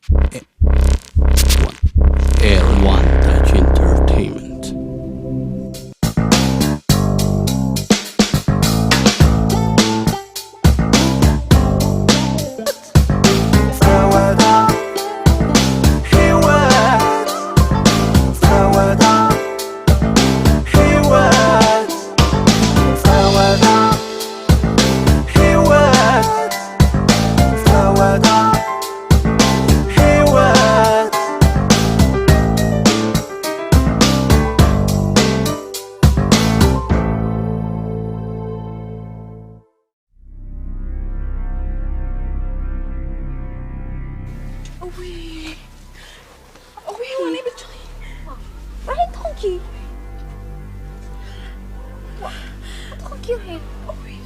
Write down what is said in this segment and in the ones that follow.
One. Air One Touch Entertainment. እውይ፣ እውይ፣ ሄዋነይ በጃኺ። ራሄል ትኾንኪ? ትኾንኪ ራሄል? እውይ፣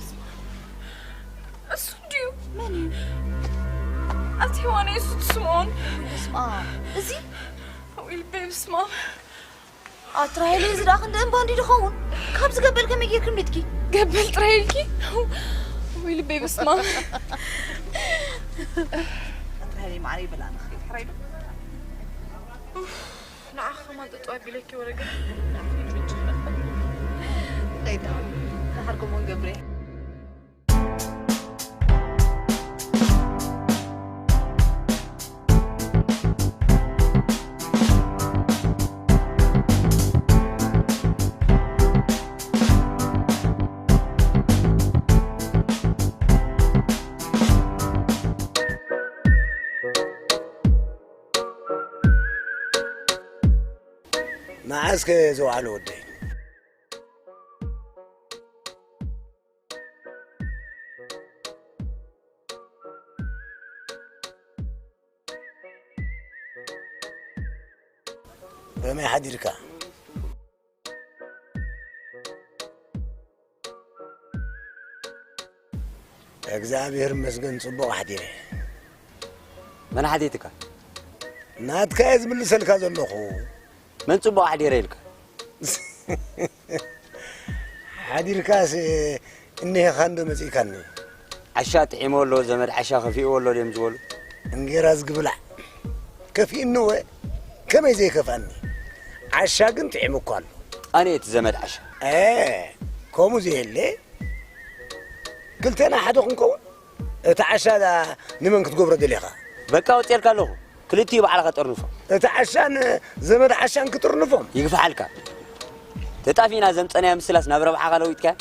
እሱ ድዩ? መን እዩ? ኣቲ ሄዋነይ፣ እሱ ስምኦን። በስመ ኣብ። እዚ? እውይ፣ ልበይ፣ በስመ ኣብ። ኣቲ ራሄለይ፣ እዚ ደኣ ክንዲ እምባ እንዲ ድኸውን? ካብዚ ገበል ከመይ ጌርኪ ኣምሊጥኪ? ገበል ጥራይ ኢልኪ? ወይ ልበይ፣ በስመ ኣብ። ኣቲ ራሄለይ፣ ማዕረይ፣ በላ ንኽድ ሕራይ ዶ? ንዓ ከማን ጠጠው ኣቢለኪ ወረገ። ከይዳ፣ ንሓርኩም እውን ገብረ። መዓስከ ዝወዓለ ወደይ? ከመይ ሓዲርካ? እግዚኣብሔር ይመስገን ጽቡቕ ኣሕዲረ። መን ሓቲትካ? ናትካ እየ ዝምልሰልካ ዘለኹ። መን ጽቡቕ ኣሕዲረ ኢልካ? ሓዲርካስ እኒሄኻ እንዶ መጺእካኒ። ዓሻ ጥዒሞ ኣሎ ዘመድ ዓሻ ከፊእዎ ኣሎ ድዮም ዝበሉ? እንጌራ ዝግብላ ከፊእኒ ወ ከመይ ዘይከፍኣኒ? ዓሻ ግን ጥዒሙ እኳ ኣሎ። ኣነ እቲ ዘመድ ዓሻ። እ ከምኡ ዘየለ ክልተና ሓደ ክንከውን እቲ ዓሻ ንመን ክትገብሮ ደሊኻ? በቃ ወፂኤልካ ኣለኹ። ክልቲኡ ባዕልኻ ጠርንፎ። እቲ ዓሻን ዘመድ ዓሻን ክጥርንፎም። ይግፍሓልካ። ተጣፊእና ዘምፀናያ ምስላስ ናብ ረብሓኻ ለዊጥካያ።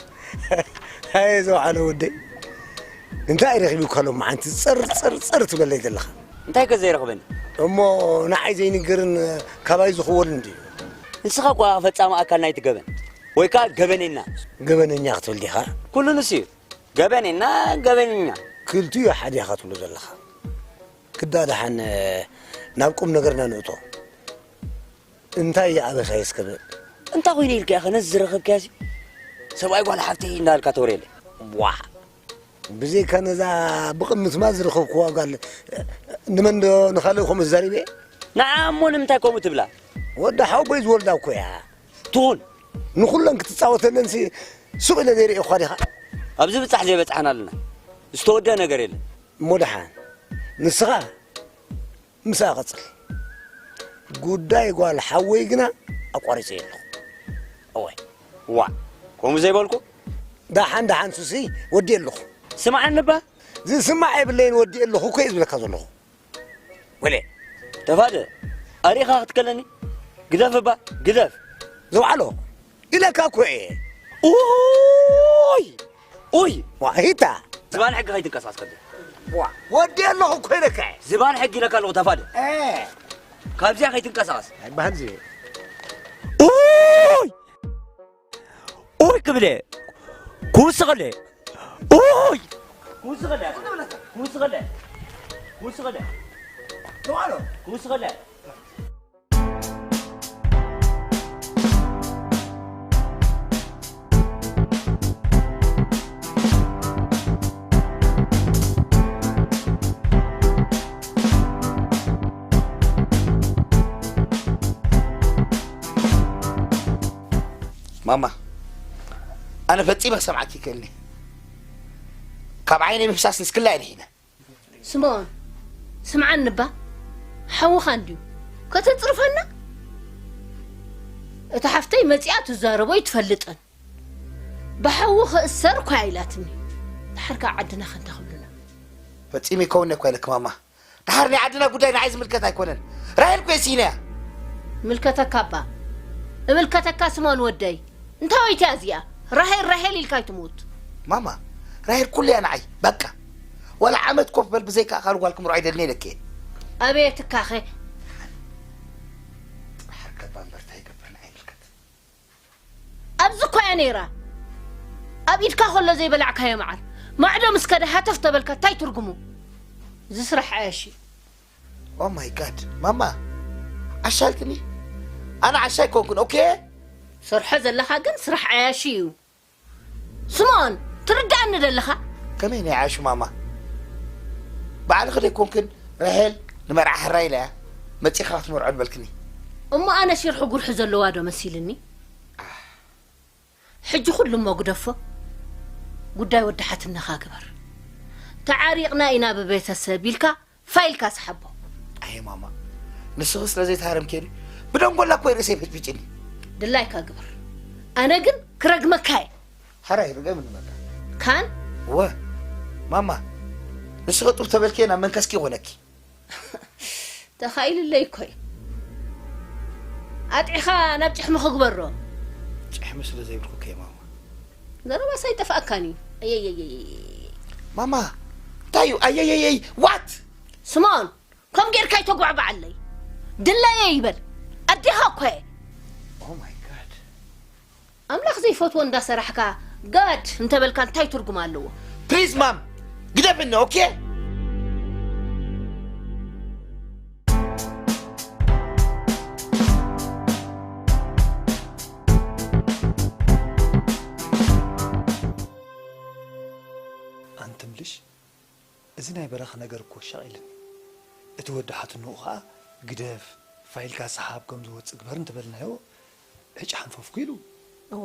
ኣየ ዘውዓለ ወደይ እንታይ ረኺቡካ ሎማዓንቲ ፀር ፀር ፀር ትብለለይ ዘለኻ? እንታይ ከ ዘይረኽበኒ? እሞ ንዓይ ዘይንገርን ካባይ ዝኽወልን ድዩ? ንስኻ እኳ ኢኻ ፈፃሚ ኣካል ናይቲ ገበን ወይ ከዓ ገበነኛ። ገበነኛ ክትብል ዲኻ? ኩሉ ንሱ እዩ። ገበነና ገበነኛ። ክልቲኡ ሓደ ኢኻ ትብሎ ዘለኻ። ክዳ ደሓን ናብ ቁም ነገርና ንእቶ። እንታይ እዩ ኣበሳይ እስከ በል። እንታይ ኮይነ ኢልካ ኢኻ ነዚ ዝረኸብካያሲ ሰብኣይ ጓል ሓፍተይ እንዳበልካ ተውርየለይ? ዋእ ብዘይካ ነዛ ብቕምትማ ዝረኸብክዋ ጓል ንመን ዶ ንኻልእ ከምኡ ተዛሪበ? ንዓ እሞ ንምንታይ ከምኡ ትብላ? ወዲ ሓወቦይ ዝወልዳ እኮ እያ። ትኹን። ንኹለን ክትጻወተለንሲ ሱቕ ኢለ ዘይርእየኳ ዲኻ? ኣብ ዝብጻሕ ዘይበጻሕና ኣለና። ዝተወደአ ነገር የለን። እሞ ደሓን ንስኻ ምስኣ ቀጽል። ጉዳይ ጓል ሓወይ ግና ኣቋሪጸዮ ኣለኹ። እወ። ዋእ ከምኡ ዘይበልኩ? ደሓን ደሓን ሱሲ ወዲኤ ኣለኹ። ስምዓኒ እባ። ዝስማዕ የብለይን ወዲኤ ኣለኹ እኮ እየ ዝብለካ ዘለኹ። ወለ። ተፋደ ኣሪኻ ክትከለኒ ግደፍ እባ ግደፍ። ዘውዓሎ ኢለካ እኮ እየ። ኡይ ኡይ ዋሂታ ዝባን ሕጊ ከይትንቀሳቀስ ከደ። ወዲ ኣለኹ እኮ ኢለካ እየ። ዝባን ሕጊ ኢለካ ኣለኹ ተፋደ። እ ካብዚኣ ከይትንቀሳቀስ። ኣይባህል ዝየ። ኡይ ኡይ ክብለ ክውስኸለ ኡይ ክውስኸለ ክውስኸለ ክውስኸለ ክውስኸለ ማማ ኣነ ፈጺመ ክሰምዓኪ ይክእልኒ ካብ ዓይነይ ምፍሳስ ንስክላ እየ ድሒነ ስምኦን ስምዓኒ እባ ሓውኻ እንድዩ። ከተጽርፈና? እታ ሓፍተይ መጺኣ ትዛረቦ ኣይትፈልጥን። ብሓዊ ክእሰር እኳ ኢላትኒ። ድሓር ከኣ ዓድና ከንታ ክብሉና። ፈጺሙ ይከውን እኳ ኢለኪ ማማ። ድሓር ናይ ዓድና ጉዳይ ንዓይ ዝምልከት ኣይኮነን። ራሄል እኮ የሲንያ። ምልከተካ እባ። እምልከተካ ስሞን ወደይ። እንታይ ወይትያ እዚኣ? ራሄል ራሄል ኢልካ ኣይትሙት። ማማ፣ ራሄል ኩሉ እያ ንዓይ። በቃ። ዋላ ዓመት ኮፍ በል ብዘይካ ኣኻል ጓል ክምርዖ ኣይደልን ኢለኪ እየ። ኣበየ ትካኸ? ድሓር ከባ እምበር እንታይ ይገብር ንዓይ ይምልከት። ኣብዚ እኮ እያ ነይራ። ኣብ ኢድካ ከሎ ዘይበላዕካዮ መዓር፣ ማዕዶ ምስ ከደ ሃተፍ ተበልካ እንታይ ትርጉሙ? እዚ ስራሕ ዓያሺ። Oh my God፣ ማማ፣ ዓሻ ኢልክኒ? ኣነ ዓሻ ኣይኮንኩን፣ ኦኬ? ሰርሖ ዘለኻ ግን ስራሕ ዓያሺ እዩ። ስምኦን፣ ትርድኣኒ ደለኻ? ከመይ ናይ ዓያሹ ማማ? ባዕልኺ ደይኮንክን ራሄል ንመርዓ ሕራይ ኢላ እያ መጺኻ ክትመርዖ ዝበልክኒ። እሞ ኣነ ሽርሒ ጉርሒ ዘለዋ ዶ መሲልኒ? ሕጂ ኩሉ እሞ ግደፎ። ጉዳይ ወዲ ሓትነኻ ግበር። ተዓሪቕና ኢና ብቤተሰብ ኢልካ ፋይልካ ስሓቦ። ኣየ ማማ፣ ንስኺ ስለ ዘይተሃረምኪ ድዩ? ብደንጎላ እኮ ርእሰይ ፈጭፊጭኒ። ድላይካ ግበር። ኣነ ግን ክረግመካ እየ። ሓራይ ርገምኒ በቃ። ካን? እወ። ማማ፣ ንስኺ ጡብ ተበልኪ ናብ መንከስኪ ይኾነኪ። ተኻኢሉለይ እኮ እዩ። ኣጥዒኻ ናብ ጭሕሚ ክግበሮ። ጭሕሚ ስለ ዘይብልኩ ከ ማማ። ዘረባስ ኣይጠፍኣካን እዩ። ኣየየየየ። ማማ፣ እንታይ እዩ? ኣየየየይ፣ what? ስምኦን፣ ከም ጌርካ ኣይተጓዕባዓለይ። ድላየ ይበል። ኣዴኻ እኮ እየ። Oh my God። ኣምላኽ ዘይፈትዎ እንዳሰራሕካ ጋድ እንተበልካ እንታይ ትርጉም ኣለዎ? ፕሊዝ ማም፣ ግደፍኒ፣ ኦኬ? ኣንትምልሽ፣ እዚ ናይ በራኺ ነገር እኮ ኣሻቒልኒ። እቲ ወዲ ሓትንኡ ኸኣ ግደፍ፣ ፋይልካ ሰሓብ ከም ዝወጽእ ግበር እንተበልናዮ፣ ዕጭ ሓንፈፍኩ ኢሉ። እዎ፣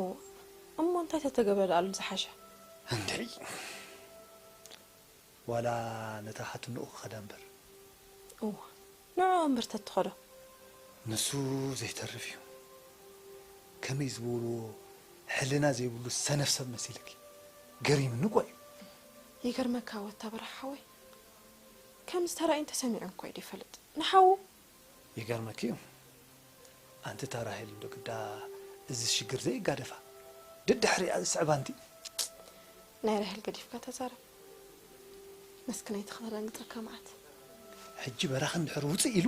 እሞ እንታይ ተተገብረ ደኣሉ ዝሓሸ? እንድዒ። ዋላ ነታ ሓትንኡ ክኸዳ እምበር። እዋ፣ ንዕኡ እምበር ተትኸዶ። ንሱ ዘይተርፍ እዩ። ከመይ ዝበልዎ ሕልና ዘይብሉ ሰነፍ ሰብ መሲልኪ። ገሪምኒ እኮ እዩ። ይገርመካ ወታ በራሕ ሓወይ። ከምዚ ተራእዩን ተሰሚዑን እኮ እዩ ዘይፈልጥ። ንሓዉ ይገርመኪ እዩ። ኣንቲ እታ ራሄል እንዶ ግዳ እዚ ሽግር ዘይጋደፋ። ደድሕሪኣ ዝስዕባ ኣንቲ። ናይ ራሄል ገዲፍካ ተዛረብ። መስክነይቲ ከተደንግጸካ መዓት። ሕጂ በራኺ እንድሕር ውጽእ ኢሉ፣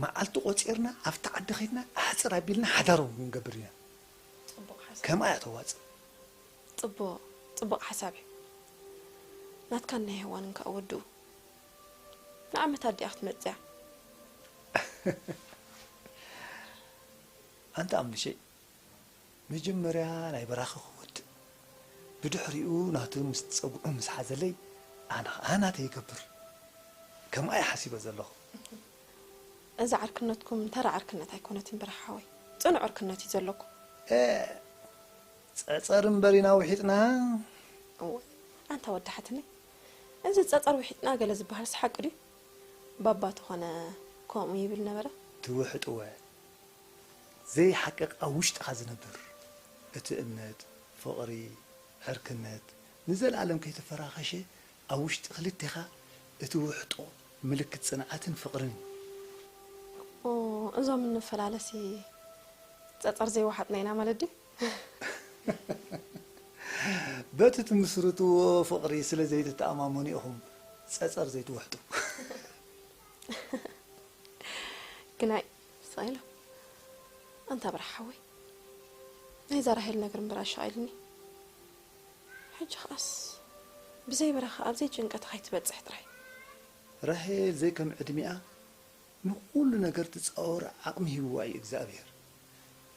መዓልቲ ቆጺርና ኣብቲ ዓዲ ኸይድና ኣሕጽር ኣቢልና ሓዳር እውን ክንገብር ኢና። ጽቡቕ ሓሳብ። ከምኣ እያ ተዋጽእ። ጽቡቕ፣ ጽቡቕ ሓሳብ እዩ። ናትካን ናይ ሄዋንን ከኣ ወድኡ። ንዓመት ኣዲኣ ክትመጽእ እያ። ኣንቲ ኣምልሸይ፣ መጀመርያ ናይ በራኺ ክወድእ፣ ብድሕሪኡ ናቱ ምስ ጸጉዑ ምስ ሓዘለይ፣ ኣነ ኸኣ ናተይ ይገብር። ከምኣ እየ ሓሲበ ዘለኹ። እዛ ዕርክነትኩም ተራ ዕርክነት ኣይኮነትን በራሕ ሓወይ። ጽኑዕ ዕርክነት እዩ ዘለኩም። ኤ፣ ጸጸር እምበር ኢና ውሒጥና። እወ፣ ኣንታ ወዲ ሓትነይ፣ እዚ ጸጸር ውሒጥና ገለ ዝበሃልስ ሓቂ ድዩ? ባባ ተኾነ ከምኡ ይብል ነበረ። ትውሕጥወ ዘይሓቅቕ ኣብ ውሽጥኻ ዝነብር፣ እቲ እምነት፣ ፍቕሪ፣ ዕርክነት ንዘለኣለም ከይተፈራኸሸ ኣብ ውሽጢ ክልቴኻ እቲ ውሕጦ ምልክት ጽንዓትን ፍቕርን እዩ። ኦ፣ እዞም እንፈላለሲ ጸጸር ዘይወሓጥና ኢና ማለት ድዩ? በቲ ትምስርትዎ ፍቕሪ ስለ ዘይትተኣማመኑ ኢኹም ጸጸር ዘይትውሕጡ። ግናይ፣ ስቕ ኢሎም። ኣንታ ብርሃ ሓወይ፣ ናይዛ ራሄል ነገር እምበር ኣሻቒልኒ። ሕጂ ኸኣስ ብዘይ በረኻ ኣብ ዘይጭንቀት ኸይትበጽሕ ጥራይ። ራሄል ዘይከም ዕድሚኣ ንኹሉ ነገር ትጻወር ዓቕሚ ሂብዋ እዩ እግዚኣብሔር።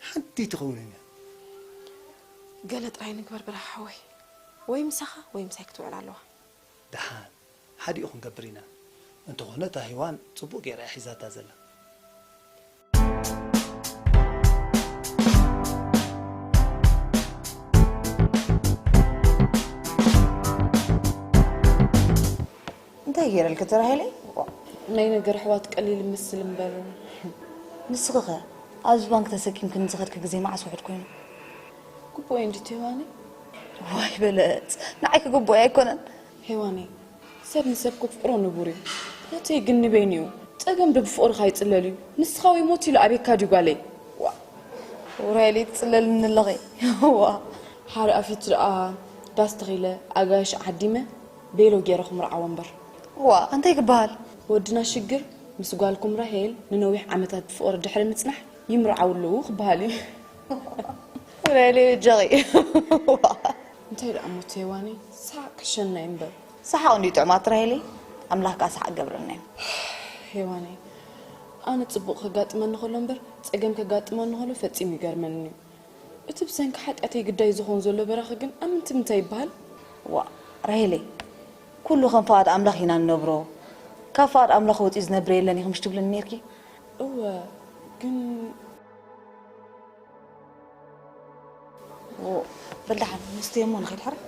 ሓንቲ ኣይትኸውንን እያ። ገለ ጥራይ ንግበር ብርሃ ሓወይ። ወይ ምሳኻ ወይ ምሳይ ክትውዕል ኣለዋ። ደሓን፣ ሓዲኡ ክንገብር ኢና። እንተኾነ እታ ሄዋን ጽቡቕ ገይራ እያ ሒዛታ ዘላ። እንታይ ገይረልኪ ተራሄለይ? ናይ ነገር ኣሕዋት ቀሊል ይመስል እምበር። ንስኺ ኸ ኣብዚ ባንክ ተሰኪምክኒ ዝኸድኪ ግዜ መዓስ ውሑድ ኮይኑ? ግቡእ እዩ እንድዩ ሄዋነይ። ዋይ በለጽ፣ ንዓይ ክግቡእ ኣይኮነን። ሄዋነይ፣ ሰብ ንሰብ ከፍቅሮ ንቡር እዩ። ናተይ ግን ንበይኑ እዩ። ጸገም ዶ ብፍቕርኻ ይጽለል እዩ? ንስኻ ወይ ሞት ኢሉ ኣቤካ ድዩ ጓለይ? ዋ፣ ውራይለይ ትጽለልኒ ኣለኺ። ዋ። ሓርኣፊት ደኣ ዳስ ተኺለ ኣጋይሽ ዓዲመ ቤሎ ገይረ ክምርዓዎ እምበር። ዋ፣ እንታይ ክበሃል? ወድና ሽግር ምስ ጓልኩም ራሄል ንነዊሕ ዓመታት ብፍቕሪ ድሕሪ ምጽናሕ ይምርዓው ኣለዉ ክበሃል እዩ። ውራይለይ በጃኺ። ዋ። እንታይ ደኣ ሞት ሄዋነይ፣ ሳቅ ክሸናይ እምበር። ሰሓቕ እንድዩ ጥዑማት ራሄለይ፣ ኣምላኽ ከኣ ሰሓቕ ገብረልና እዩ። ሄዋነይ፣ ኣነ ጽቡቕ ከጋጥመኒ ከሎ እምበር ጸገም ከጋጥመኒ ከሎ ፈጺሙ ይገርመኒ እዩ። እቲ ብሰንኪ ሓጢኣተይ ግዳይ ዝኾን ዘሎ በራኺ ግን ኣምንቲ ምንታይ ይበሃል? ዋእ ራሄለይ፣ ኩሉ ከም ፍቓድ ኣምላኽ ኢና ንነብሮ። ካብ ፍቓድ ኣምላኽ ወጺኡ ዝነብር የለን ኢኺ ምሽ ትብልኒ ኔርኪ? እወ፣ ግን ዎ፣ በል ደሓን፣ ንስተዮ እሞ ንኺድ ሕራይ።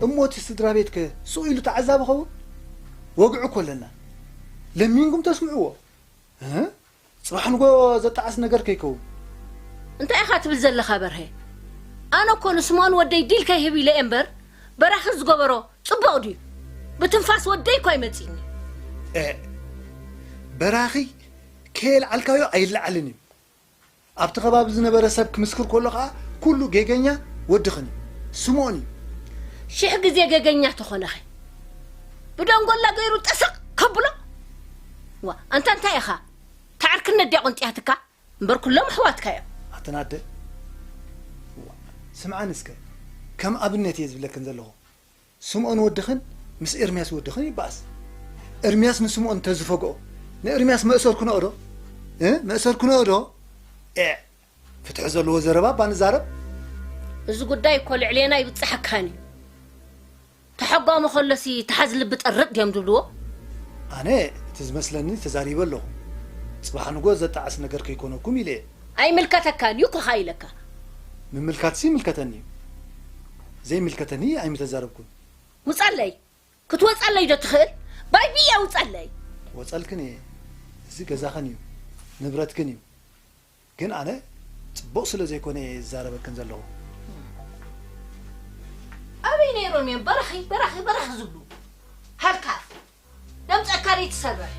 እሞ እቲ ስድራ ቤትከ ስቕ ኢሉ ተዓዛቢ ኸውን? ወግዒ እኮ ኣለና። ለሚንኩም ተስምዕዎ። እ? ጽባሕ ንጎ ዘጣዕስ ነገር ከይከውን። እንታይ ኢኻ ትብል ዘለኻ በርሀ? ኣነ እኮ ንስምኦን ወደይ ዲል ከይህብ ኢለ እየ እምበር፣ በራኺ ዝገበሮ ጽቡቕ ድዩ? ብትንፋስ ወደይ እኮ ኣይመጽእኒ። እ፣ በራኺ ከየልዓልካዮ ኣይለዓልን እዩ። ኣብቲ ከባቢ ዝነበረ ሰብ ክምስክር ከሎ ኸኣ ኩሉ ጌገኛ ወድኽን እዩ። ስምኦን እዩ። ሽሕ ግዜ ጌገኛ ተኾነኸ ብደንጎላ ገይሩ ጠሰቕ ከብሎ። ዋ፣ ኣንታ እንታይ ኢኻ? ተዓርክነት ድያ ቆንጢያትካ? እምበር ኩሎም ኣሕዋትካ እዮም። ኣተን ኣደ፣ ዋ፣ ስምዓን እስከ፣ ከም ኣብነት እየ ዝብለክን ዘለኹ። ስምኦን ወድኽን ምስ ኤርምያስ ወድኽን ይበኣስ። ኤርምያስ ንስምኦን እንተዝፈግኦ፣ ንኤርምያስ መእሰር ክንኦ ዶ? እ? መእሰር ክንኦ ዶ? ኤዕ! ፍትሒ ዘለዎ ዘረባ እባ ንዛረብ። እዚ ጉዳይ እኮ ልዕሌና ኣይብጽሓካን እዩ። ተሐጓሚ ከሎሲ ተሓዝ ልቢ ጠርጥ ድዮም ዝብልዎ? ኣነ እቲ ዝመስለኒ ተዛሪበ ኣለኹ። ጽባሕ ንጎ ዘጣዕስ ነገር ከይኮነኩም ኢለ እየ። ኣይምልከተካን እዩ እኮ ኸኣ ኢለካ። ምምልካትሲ ይምልከተኒ እዩ። ዘይምልከተኒ ኣይምተዛረብኩን። ውጻለይ። ክትወጻለይ ዶ ትኽእል? ባይ ብያ ውጻለይ። ወጸልክን እየ። እዚ ገዛኽን እዩ። ንብረትክን እዩ። ግን ኣነ ጽቡቕ ስለ ዘይኮነ እየ ዝዛረበክን ዘለኹ። ኣበይ ነይሮም እዮም በራኺ፣ በራኺ፣ በራኺ ዝብሉ? ሃልካ ነምጸካ ደይ ትሰርሕ።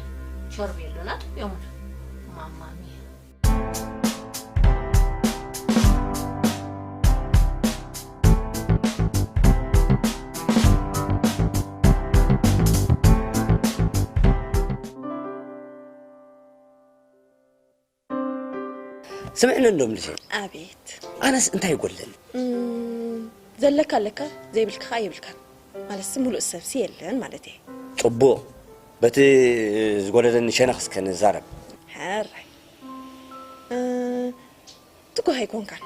ሸርቤሎና ጥብዮምሉ። ማማ ሚያ። ስምዕኒ እንዶ ምልሸ። ኣቤት። ኣነስ እንታይ ይጎድለኒ? እም፣ ዘለካ ኣለካ፣ ዘይብልካ ኸኣ የብልካን። ማለትሲ፣ ምሉእ ሰብሲ የለን ማለት እየ። ጽቡቕ። በቲ ዝጎደለኒ ሸነኽ እስከ ንዛረብ። ሕራይ። እ፣ ትጉህ ኣይኮንካን።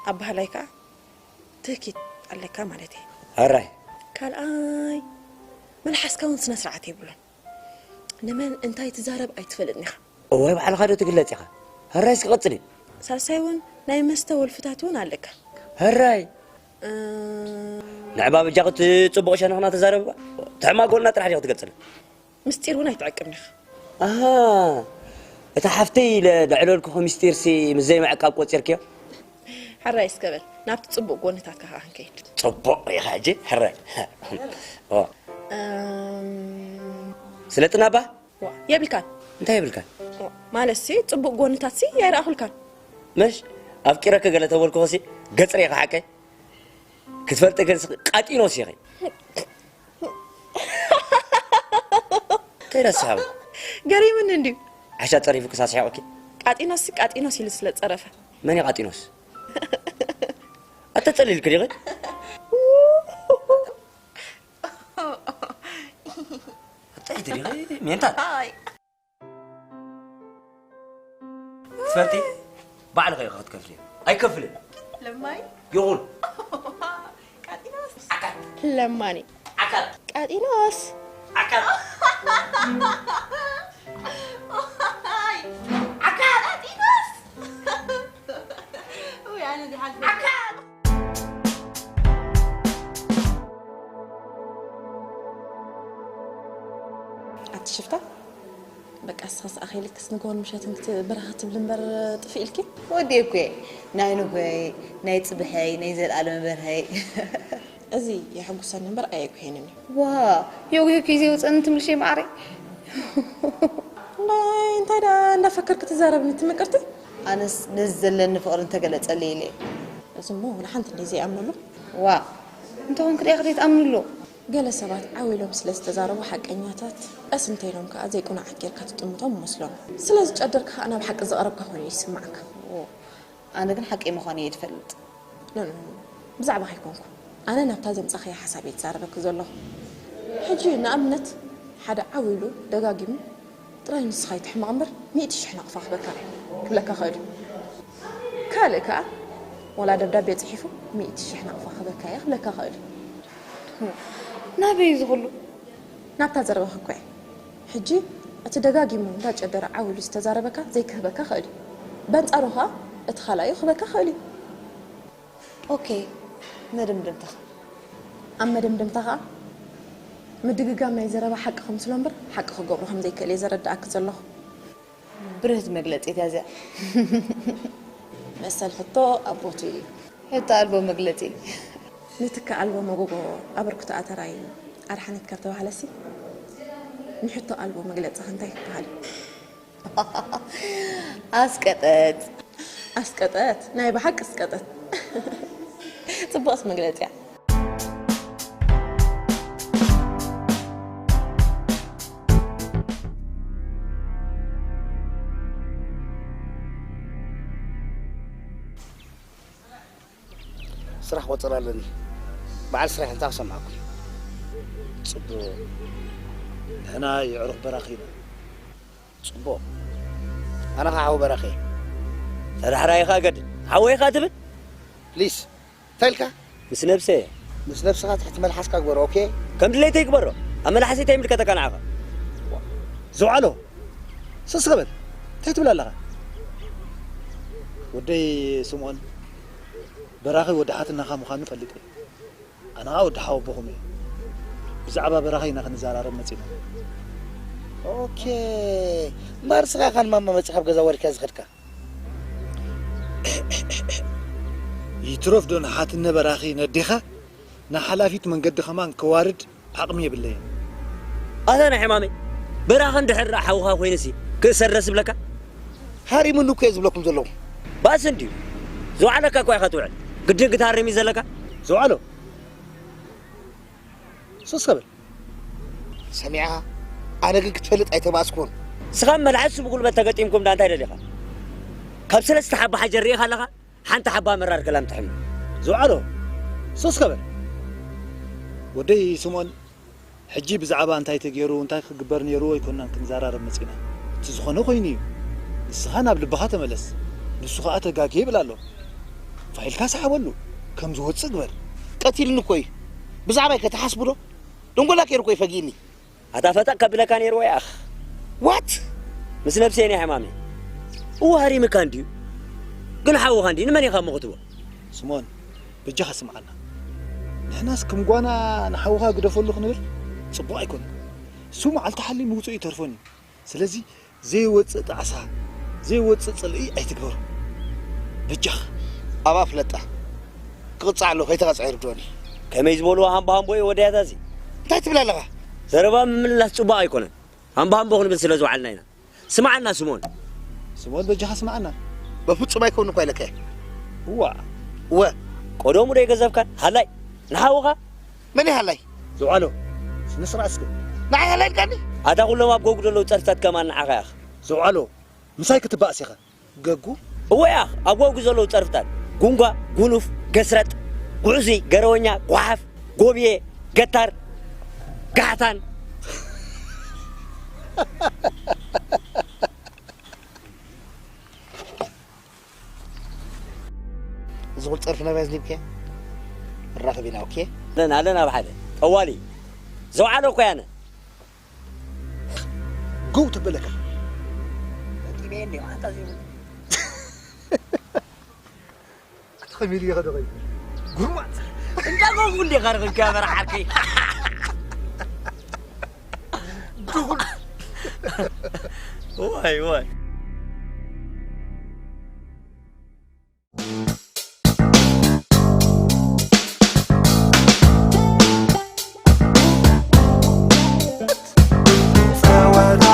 ኣበሃላይ ከኣ ትህኪት ኣለካ ማለት እየ። ሕራይ። ካልኣይ፣ መልሓስካ እውን ስነ ስርዓት የብሉን። ንመን እንታይ ትዛረብ ኣይትፈልጥን ኢኻ። እዋይ፣ ባዕልኻ ዶ ትግለጽ ኢኻ? ሕራይ እስኪ ቀጽሊ። ሳልሳይ እውን ናይ መስተ ወልፍታት እውን ኣለካ። ሕራይ። እ፣ ንዕባ በጃኺ እቲ ጽቡቕ ሸነኽና ተዛረብባ። እቲ ሕማቕ ጎንና ጥራሕ ዲኻ ትገልጽልና? ምስጢር እውን ኣይትዕቅብን ኢኻ። ኣሃ፣ እታ ሓፍተይ ኢለ ዘዕለልኩኺ ምስጢርሲ ምስ ዘይምዕቃብ ቆጺርክዮ? ሕራይ እስከ በል፣ ናብቲ ጽቡቕ ጎንታትካ ከኣ ክንከይድ። ጽቡቕ ኢኻ ሕጂ፣ ሕራይ። ኦ። እም። ስለጥና እባ? ዋ፣ የብልካን። እንታይ የብልካን? ዋ፣ ማለትሲ ጽቡቕ ጎንታትሲ ኣይረኣኹልካን። መሽ ኣፍቂረኪ ገለ ተበልኩኺሲ ገጽ ርኢኺ ሓቀይ? ክትፈልጢ ግን ስኺ ቃጢኖስ ኢኺ። እንታይ ደስ ሃቡ? ገሪሙኒ እንድዩ። ዓሻ ጸሪፉ ክሳብ ስሒቑኪ። ቃጢኖስ ቃጢኖስ ኢሉ ስለ ጸረፈ። መን እዩ ቃጢኖስ? ኣተጸሊልኪ ዲኺ? ኣጸሊልኪ ዲኺ? ሜንታ? ኣይ። ትፈልጢ? ባዕልኺ ኢኺ ክትከፍልዮ። ኣይከፍልን። ለማኒ? ይኹን። ቃጢኖስ? ዓካት። ለማኒ። ዓካት። ቃጢኖስ? ዓካት። ኣይ። ዓካት። ሽፍታ? በቃ፣ እስኻስ ኣኺልክስ ንግሆን ምሸትን ክት-፣ በረኻ ትብሊ እምበር፣ ጥፍእ ኢልኪ? ወዲ እኮ እየ። ናይ ንጎይ፣ ናይ ጽብሐይ፣ ናይ ዘልኣለመ በርሀይ። እዚ የሐጉሰኒ እምበር ኣየጉሄንን እዩ። ዋ፣ የጉሄኪ ዘይወጸኒ ትምልሽ ማዓረይ። እንታይ፣ እንታይ ደኣ እንዳፈከርክ ትዛረብኒ ትምቅርቲ? ኣነስ ነዚ ዘለኒ ፍቕሪ እንተገለጸለይ ኢለ እየ። እዚ እሞ ወላ ሓንቲ እንደ ዘይኣምነሉ። ዋ፣ እንተኾንክ ደኣ ከደይ ትኣምንሉ? ገለ ሰባት ዓው ኢሎም ስለ ዝተዛረቡ ሓቀኛታት፣ ቀስ እንተ ኢሎም ከኣ ዘይቅኑዓት ጌርካ ትጥምቶም ይመስሎም። ስለዚ ጨደር ከኣ ናብ ሓቂ ዝቐረብካ ኮይኑ ይስምዓካ። ዎ፣ ኣነ ግን ሓቀይ ምዃነይ እየ ዝፈልጥ። ኖ፣ ኖ፣ ኖ፣ ብዛዕባኻ ኣይኮንኩ። ኣነ ናብታ ዘምጻኻያ ሓሳብ እየ ዝዛረበኪ ዘለኹ። ሕጂ ንኣብነት ሓደ ዓው ኢሉ ደጋጊሙ ጥራይ ንስኻ ኣይትሕመቕ እምበር፣ ሚእቲ ሽሕ ናቕፋ ክህበካ፣ ክብለካ ክእል እዩ። ካልእ ከኣ፣ ዋላ ደብዳቤ ጽሒፉ፣ ሚእቲ ሽሕ ናቕፋ ክህበካ እየ፣ ክብለካ ክእል እዩ። ናበይ እዚ ኩሉ? ናብታ ዘረባኺ እኮ እየ። ሕጂ፣ እቲ ደጋጊሙ እንዳጨደረ ዓው ኢሉ ዝተዛረበካ ዘይክህበካ ክእል እዩ። በንጻሩ ከኣ፣ እቲ ካልኣዩ ክህበካ ክእል እዩ። ኦኬ፣ መደምደምታኻ? ኣብ መደምደምታ ኸኣ፣ ምድግጋም ናይ ዘረባ ሓቂ ክምስሎ እምበር፣ ሓቂ ክገብሮ ከም ዘይክእል እየ ዘረድኣኪ ዘለኹ። ብርህቲ መግለጺ እያ እዚኣ። መሰል ሕቶ ኣብ ቦትኡ እዩ። ሕቶ ኣልቦ መግለጺ። ንትኪ ኣልቦ መጎጎ ኣበርክቶ ኣተራይ ኣድሓነት ካብ ተባህለሲ፣ ንሕቶ ኣልቦ መግለጺ ከ እንታይ ክበሃል እዩ? ኣስቀጠት። ኣስቀጠት፣ ናይ ብሓቂ ኣስቀጠት። ጽቡቕስ መግለጺ እያ። ስራሕ ቆጸራ ኣለኒ። በዓል ስራሕ እንታይ ክሰምዓኩም? ጽቡቕ። ንሕና የዕሩኽ በራኺ ኢና። ጽቡቕ። ኣነ ኸዓ ሓው በራኺ እየ። ተዳሕራይ ኢኻ ገድል። ሓወይ ኢኻ ትብል? ፕሊስ። እንታይ ኢልካ? ምስ ነብሰ እየ። ምስ ነብስኻ ትሕቲ መልሓስካ ግበሮ፣ ኦኬ? ከም ድሌተይ ግበሮ። ኣብ መልሓሰይ እንታይ ይምልከተካ ንዓኻ? ዘውዓሎ፣ ስስ በል። እንታይ ትብል ኣለኻ? ወደይ ስምኦን፣ በራኺ ወዲ ሓትናኻ ምዃኑ ፈሊጠ እየ። ኣነ ኸኣ ወዲ ሓወቦኹም እየ። ብዛዕባ በራኺ ኢና ክንዘራረብ መጺና። ኦኬ። እምበኣር ንስኻ ኢኻ ንማማ መጺኻ ኣብ ገዛ ወሪድካ ዝኸድካ? ይትረፍ ዶ ንሓትነ በራኺ ነዴኻ ንሓላፊት መንገዲ ከማን ከዋርድ ዓቕሚ የብለይን። ኣታ ናይ ሕማመይ፣ በራኺ እንድሕር ደኣ ሓውኻ ኮይኑሲ ክእሰር ደስ ይብለካ? ሃሪሙኒ እኮ እየ ዝብለኩም ዘለኹ። ባእሲ እንድዩ። ዝወዓለካ እኮ ኢኻ ትውዕል። ግድን ክትሃርም እዩ ዘለካ? ዘውዓሎ። ሱስ ከብል። ሰሚዕኻ? ኣነ ግን ክትፈልጥ ኣይተባእስኩን። ንስኻ መልሓስ ብጉልበት ተገጢምኩም ደኣ እንታይ ደሊኻ? ካብ ሰለስተ ሓባ ሓጀር ርኢኻ ኣለኻ? ሓንቲ ሓባ መራር ገላም ትሕም። ዝውዓሎ። ሱስ ከብል። ወደይ ስምኦን፣ ሕጂ ብዛዕባ እንታይ ተገይሩ፣ እንታይ ክግበር ነይርዎ ኣይኮንናን ክንዘራረብ መጺና። እቲ ዝኾነ ኮይኑ እዩ። ንስኻ ናብ ልብኻ ተመለስ። ንሱ ኸኣ ተጋግየ ይብል ኣሎ። ፋይልካ ሰሓበሉ። ከም ዝወጽእ ግበር። ቀቲልኒ እኮ እዩ። ብዛዕባይ ከተሓስቡ ዶ? ደንጎላ ገይሩ እኮ እዩ ፈጊእኒ። ኣታ ፈጠጥ ከብለካ ነይርዎ ያኽ። ዋት? ምስ ነብሰይ ናይ ሕማመይ። እወ ሃሪምካ እንድዩ። ግን ሓውኻ እንድዩ። ንመን ኢኻ እሞ ክትቦ? ስምኦን፣ በጃኻ ስምዓና። ንሕናስ ከም ጓና ንሓውኻ ግደፈሉ ክንብል ጽቡቕ ኣይኮነን። እሱ መዓልቲ ሓልዩ ምውጽኡ ይተርፎን እዩ። ስለዚ ዘይወጽእ ጣዕሳ፣ ዘይወጽእ ጽልኢ ኣይትግበሩ። በጃኻ። ኣባ ፍለጣ። ክቕጻዕ ኣሎ፣ ከይተቐጽዐ ይርድኦኒ። ከመይ ዝበልዎ ሃምቦ ሃምቦ እዩ ወዳያት ኣዚ። እንታይ ትብል ኣለኻ? ዘረባ ምምላስ ጽቡቕ ኣይኮነን። ሃምቦ ሃምቦ ክንብል ስለ ዝወዓልና ኢና። ስምዓና ስምኦን። ስምኦን በጃኻ ስምዓና። በፍጹም ኣይከውን እኳ ኢለካ እየ። እዋ። እወ። ቀደሙ ዶ ኣይገዘፍካን? ሃላይ። ንሓውኻ? መን እዩ ሃላይ? ዘውዓሎ። ስነ ስርዓት እስከ። ንዓይ ሃላይ ኢልካኒ? ኣታ ኩሎም ኣብ ጎጉ ዘለዉ ጸርፍታት ከማን ንዓኻ ኢኻ። ዘውዓሎ። ምሳይ ክትባእስ ኢኻ። ገጉ? እወ ያኽ፣ ኣብ ጎጉ ዘለዉ ጸርፍታት። ጉንጓ፣ ጉኑፍ፣ ገስረጥ፣ ጉዕዙይ፣ ገረወኛ፣ ጓሓፍ፣ ጎብየ፣ ገታር፣ ጋሕታን። እዚ ኩሉ ጸርፊ ናበይ ኣዝሊብክዮ? ንራኸብ ኢና፣ ኦኬ? ኣለና፣ ኣለና ኣብ ሓደ። ጠዋሊ። ዘውዓሎ እኮ ያነ። ግው ተበለካ። ኣቲ ከመይ ኢሉ ይኸደ ኸይ? ጉርማት። እንዳ ጎጉ እንዲኻ ረኺብካ በረሓርኪ። ድኹል። ዋይ ዋይ። ጸወታ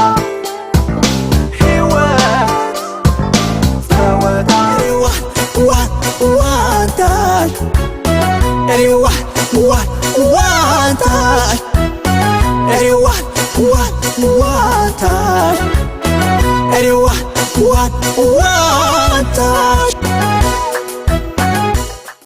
ህይወት፣ ጸወታ ሪዋን ዋን ዋንታይ፣ ሪዋን ዋን ዋንታይ፣ ሪዋን ዋን ዋንታይ፣ ሪዋን ዋን ዋንታይ።